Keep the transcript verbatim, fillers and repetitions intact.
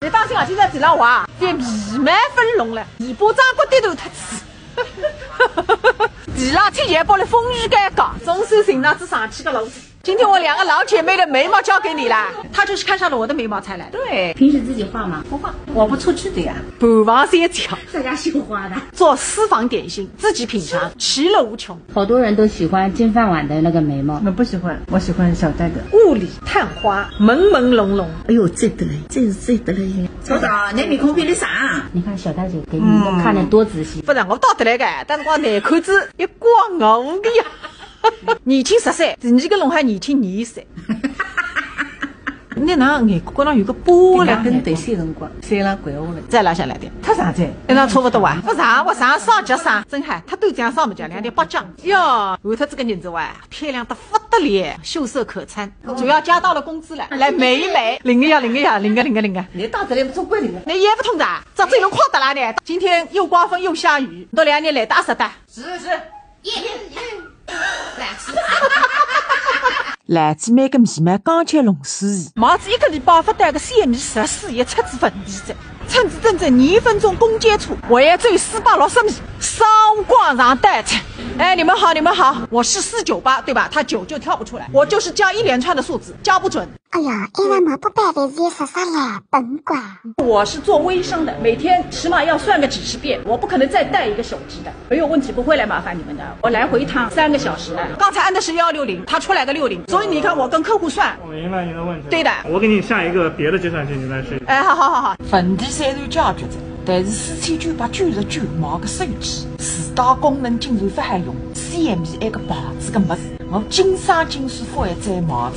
侬当心啊，今朝地浪滑，搿眉毛分弄了，尾巴长骨跌断脱仔。地浪天也拨了风雨盖过，总算寻到仔上去个路子。今天我两个老姐妹的眉毛交给你啦，她就是看上了我的眉毛才来的。对，平时自己画吗？不画，我不出去的呀，不忙些讲，在家绣花的。做私房点心，自己品尝，其乐无穷。好多人都喜欢金饭碗的那个眉毛。我不喜欢，我喜欢小玳的。雾里探花，朦朦胧胧。哎呦，这个嘞，这是这个嘞。我讲，侬面孔比侬长。你看小玳姐给你们看的多仔细。勿是我到得来个，但是我难看仔一光我个呀。年轻十岁，第二个弄还年轻廿岁。侬哪眼角浪有个疤啦？跟对三辰光，三浪掼下来。再拉下来点，太长哉。跟他差不多啊。勿长，我长少脚长，真好，他都这样上么讲两点八讲。哟，我他这个人子哇，漂亮得不得了，秀色可餐。主要加到了工资了，来美一美，领个呀，领个呀，领个领个领个。侬到得来勿中国人了。侬也勿通的，这只有快得了呢。今天又刮风又下雨，侬两人来打啥打？是是。来自每个眉毛刚切弄死。毛子一个礼拜勿戴个线眉，十四也出仔问题哉。趁仔正正廿分钟公检处，我要走四百六十米，上光上带着。哎，你们好，你们好，我是四九八对吧？他九就跳不出来，我就是加一连串的数字，加不准。哎呀，一个毛不白的也是啥来本管。我是做微商的，每天起码要算个几十遍，我不可能再带一个手机的。没有问题，不会来麻烦你们的。我来回一趟三个小时的，刚才按的是幺六零，他出来个六零，所以你看我跟客户算。我明白您的问题。对的。我给你下一个别的计算器，你再试一下。哎，好好好好。问题虽然解决了，但是四千九百九十九买个手机，自家功能竟然勿好用，C M E一个牌子个物事，我今生今世勿会再买了。